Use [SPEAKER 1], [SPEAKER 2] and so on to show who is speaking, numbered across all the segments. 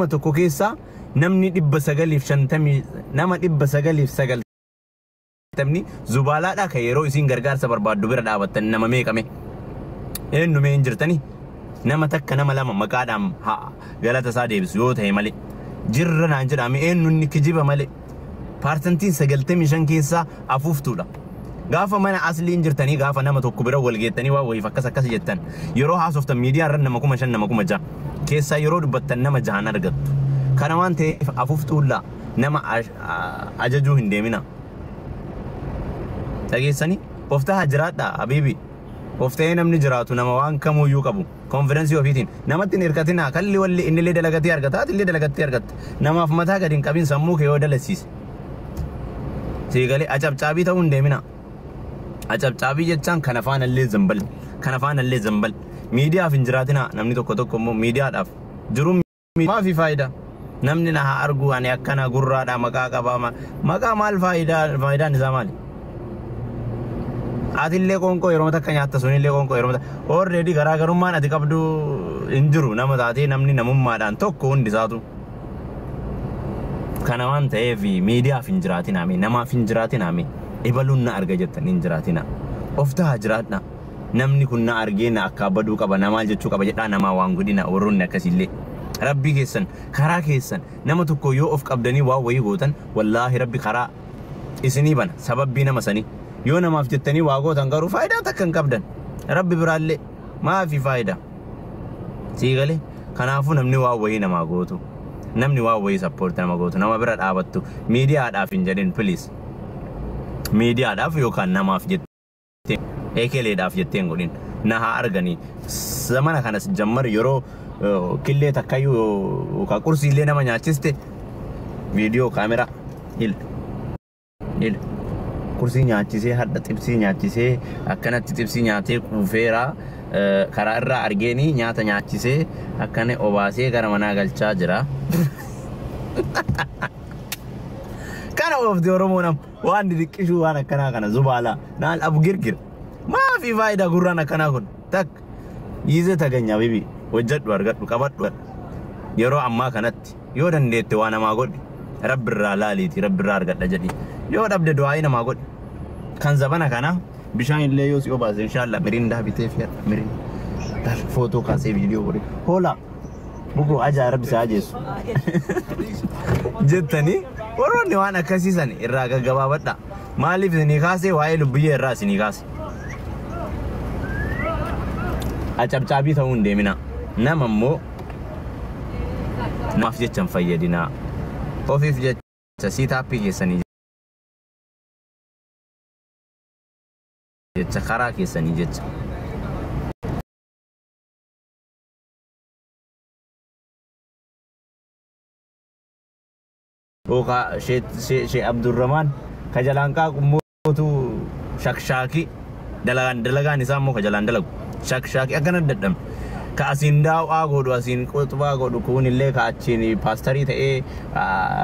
[SPEAKER 1] 1000 keessaa namni 950 nama 990 zubaalaadha kan yeroo isiin gargaarsa barbaaddu bira dhaabattan nama meeqame eenyu mee hin jirtanii nama takka nama lama maqaadhaan galata isaa deebisu yoo ta'e malee jirra naan jedhame eenyu inni kijiba malee paarsantiin 95 keessaa afuuftuudha. Gaafa mana asliin jirtanii gaafa nama tokko bira wal geettanii waa wayiif akkas akkas jettan yeroo haasoftan miidiyaa irra nama 5000 nama 6000 keessaa yeroo dubbattan nama 6 argattu. Kana waan ta'eef afuuftuullaa nama ajajuu hin deemina. Dhageessanii of tahaa jiraadhaa habiibi. Of ta'ee namni jiraatu nama waan kamuyyuu qabu konfidensii ofiitiin namatti hin hirkatinaa kalli walli innillee dalagatee argata atillee dalagattee argatta namaaf mataa gadi hin qabin sammuu kee yoo dalasiise. Siigalee acabcaabii ta'uu hin deemina. Acabcaabii jechaan kana faanallee zambal kana faanallee zambal miidiyaaf hin jiraatinaa namni tokko tokko immoo miidiyaadhaaf jiruun maafi faayidaa namni na haa argu ani akkana gurraadha maqaa qabaa maqaa maal faayidaa faayidaan isaa maali? Atillee qoonqoo yeroo takka nyaatta sunillee qoonqoo yeroo takka already garaagarummaan ati qabdu hin jiru nama taatee namni namummaadhaan tokko hundi isaatu. Kana waan ta'eef miidiyaaf hin jiraatinaa namaaf hin jiraatinaa ibaluun na arga jettan hin jiraatinaa. Of tahaa jiraadha. Namni kun na argee na akka baduu qaba namaa jechuu qaba jedhaa namaa waan godhina warroonni akkasiillee. Rabbii keessan karaa keessan nama tokko yoo of qabdanii waan wayii gootan wallaahi rabbi karaa isinii bana sababbii nama sanii. Yoo namaaf jettanii waa gootan garuu faayidaa takka hin qabdan. Rabbi biraallee maafi faayidaa. Siigalee kanaafuu namni waan wayii namaa gootu. Namni waan wayii sappoorti nama gootu nama bira dhaabattu miidiyaadhaaf hin jedhin please. Miidiyaadhaaf yookaan namaaf jettee eekeleedhaaf jettee hin godhin. Na haa arganii zamana kanas jammar yeroo killee takkayyuu yookaan qursiillee nama nyaachiste viidiyoo kaameraa ila ila kursii nyaachisee hadha xibsii nyaachisee akkanatti xibsii nyaatee quufeera karaa irraa argeenii nyaata nyaachisee akkana obaasee gara manaa galchaa jira. Kana oofti Oromoo nam waan didiqqishuu waan akkanaa kana zubaalaa naal abu girgir maafi faayidaa gurraan akkanaa kun takka yiizee taganya bibi hojjedhu argadhu qabadhu yeroo ammaa kanatti yoo dandeette waa namaa godhi rabbirraa laaliiti rabbirraa argadha jedhi yoo dhabde du'aayii namaa godhi kan zabana kana bishaan illee yoo si obaase inshallah mirindaa bitee fi mirindaa footoo kaasee viidiyoo godhe hoola bukoo ajaa rabbi isaa ajeessu jettanii warroonni waan akkasiisan irraa gaggabaabadha maaliif isinii kaase waa'ee lubbiyyee irraa isinii kaase acabcaabii ta'uu hin deemina nama immoo namaaf jecha hin fayyadinaa ofiif jecha siitaappii keessanii jecha karaa keessanii jecha. Yookaan Shee Abdurrahman ka jalaan qaaqu shakshaaki dalagaan isaa immoo ka jalaan dalagu shakshaaki akkana dadhabne. Ka asiin daawwaa godhu asiin quxubaa godhu kunillee ka achiin paastarii ta'ee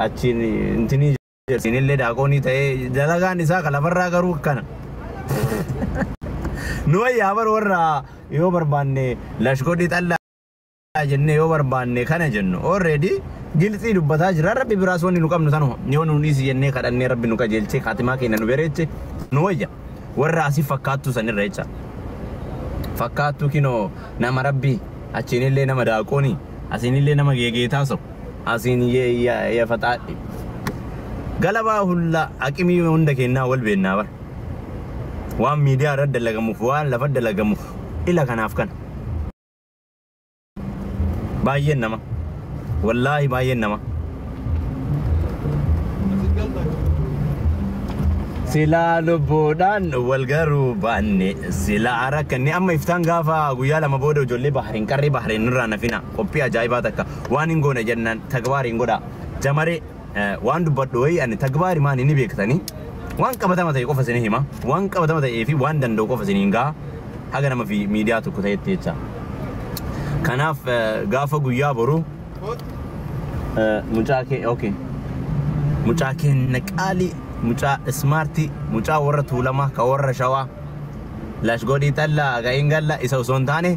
[SPEAKER 1] achiin intinii asiinillee daaqoonii ta'ee dalagaan isaa ka lafarraa garuu akkana. Nu wayyaa bar warra yoo barbaanne lashkodhi xallaa jennee yoo barbaanne kana jennu already gilxii dubbataa jira rabbi biraas wanni nu qabnu tanuma yoo nu dhiisi jennee kadhannee rabbi nu qajeelchee kaatimaa keenya nu bareeche nu wayya warra asii fakkaattuu sanirra jecha. Fakkaattuu kinoo nama rabbi achiinillee nama daaqoonii asiinillee nama geegeetaa so asiin yafaxaadhi. Galabaa hulla aqimii hunda kennaa wal beennaa bara. Waan miidiyaa irra dalagamuuf waan lafa dalagamuuf ila kanaaf kana. Baay'een nama. Wallaahi baay'een nama. Silaa lubbuudhaan wal garuu baanne silaa rakkanne amma iftaan gaafa guyyaa lama booda ijoollee Bahariin qarree Bahariin irraa nafina qophii ajaa'ibaa takka waan hin goone jennaan tagbaariin godha jamaree waan dubbadhu wayii ani tagbaari maani ni beektanii waan qabatama ta'e qofa isinii hima waan qabatama ta'ee fi waan danda'u qofa isinii hin gaha haga nama fi miidiyaa tokko ta'etti jecha. Kanaaf gaafa guyyaa boruu mucaa kee okay mucaa keenya qaalii mucaa ismaartii mucaa warra tuulamaa ka warra shawaa lashgodhii xallaa ga'iin galla isa osoo hin taane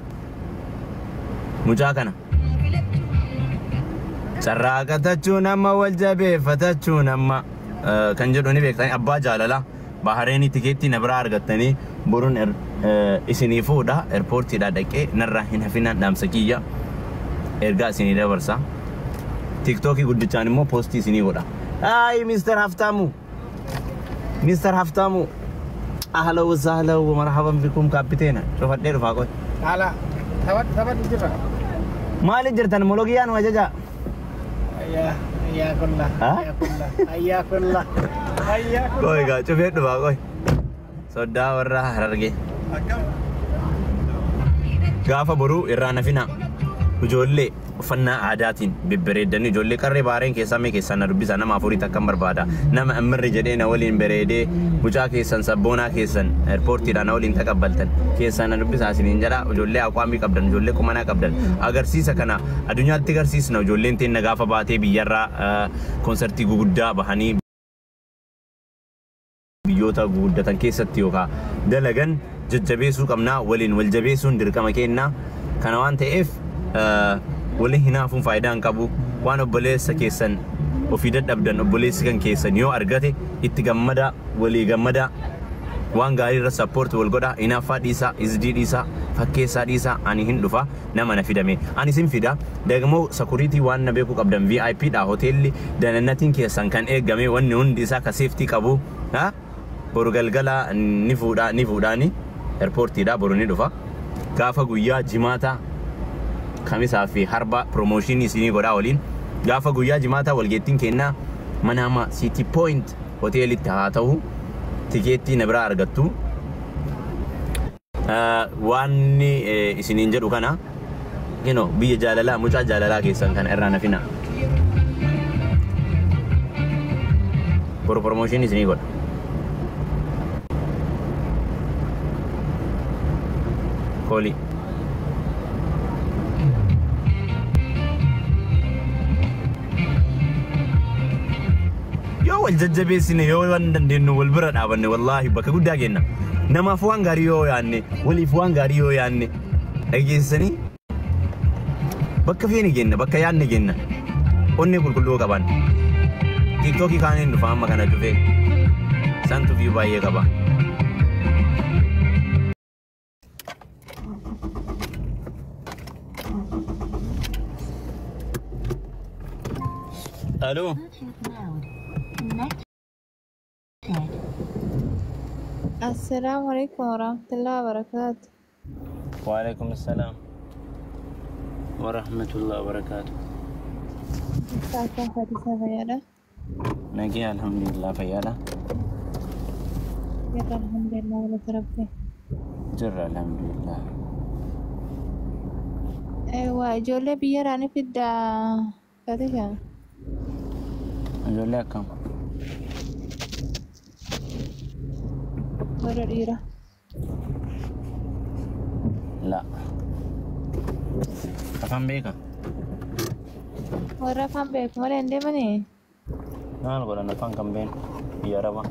[SPEAKER 1] mucaa kana Carraaqatachuun amma wal jabeeffatachuun amma kan jedhu ni beektanii abbaa jaalalaa Bahareenii tikeettii na biraa argattanii boruun isinii fuudha eerpoortiidhaa dhaqee narraa hin hafinaan dhaamsa kiyya ergaa isinii dabarsa. Tiiktookii guddichaan immoo poostii isinii godha. Ay Mr. Haftaamu. Mr. Haftaamu. Ahlan wa sahlan wa marhaban bikum kaapiteena. Cufadhee dhufaa qoy.
[SPEAKER 2] Haala taphadhu jira.
[SPEAKER 1] Maaliif jirtan mologiyaan ajaja?
[SPEAKER 2] Ayyaa ayyaa kulla ayyaa kulla ayyaa kulla ayyaa kulla.
[SPEAKER 1] Qoy gaa cufee dhufaa qoy. Soddaa warra Harargee. Gaafa boruu irraa nafina ijoollee uffannaa aadaatiin bibbireeddanii ijoollee qarree baareen keessaa mee keessaa na dubbisa nama afurii takkan barbaada nama ammirri jedhee na waliin bareedee mucaa keessan sabboonaa keessan eerpoortiidhaa na waliin taqabbaltan keessaa na dubbisa isiniin jedha ijoollee aqwaamii qabdan ijoollee qumanaa qabdan agarsiisa kana addunyaatti agarsiisna ijoolleen teenna gaafa baatee biyyarraa koonsartii guguddaa bahanii biyyoota guguddatan keessatti yookaan dalagan jajjabeessuu qabnaa waliin wal jabeessuun dirqama kennaa kana waan ta'eef waliin hinaafuun faayidaa hin qabu waan obboleessa keessan ofii dadhabdan obboleessi kan keessan yoo argate itti gammada walii gammada waan gaarii irra sappoorti wal godha hinaaffaa dhiisaa izdii dhiisaa fakkeessaa dhiisaa ani hin dhufa nama na fidame ani sin fida dagmoo sakuriitii waan na beekuu qabdan VIP dha hoteelli danannatiin keessan kan eegame wanni hundi isaa ka seeftii qabu boru galgala ni fuudha ni fuudhaani eerpoortiidha boru ni dhufa gaafa guyyaa jimaata kamisaa fi harba promooshinii isinii godhaa waliin gaafa guyyaa jimaataa walgeettiin kennaa mana City Point hoteelitti haa ta'u tikeettii na biraa argattu. Waan isiniin jedhu kana biyya jaalalaa mucaa jaalalaa keessan kana irraa nafina. Boru promooshinii isinii godha. Koolii. Yoo wal jajjabeessine yoo waan dandeenyu wal bira dhaabanne wallaahi bakka guddaa geenna. Namaaf waan gaarii yoo yaanne waliif waan gaarii yoo yaanne dhageessanii bakka feene geenna bakka yaanne geenna onnee qulqulluu qaban. Tiiktookii kaaniin dhufa amma kana dhufee santu viyuu baay'ee qaba. Aloo.
[SPEAKER 3] Assalamu alaikum warahmatullahi wabarakatuh.
[SPEAKER 1] Waalaikum assalam warahmatullahi wabarakatuh.
[SPEAKER 3] Akkam Fadisa fayyaadha?
[SPEAKER 1] Nagee alhamdulillah fayyaadha.
[SPEAKER 3] Jirra alhamdulillah galata rabbi.
[SPEAKER 1] Jirra alhamdulillah.
[SPEAKER 3] Waa ijoollee biyya irraa ni fiddaa Fadisa?
[SPEAKER 1] Ijoollee akkam?
[SPEAKER 3] Warra dhiiraa.
[SPEAKER 1] La. Afaan beekaa?
[SPEAKER 3] Warra afaan beeku malee hin deemanii?
[SPEAKER 1] Maal godhan afaan kan beeknu biyya arabaa.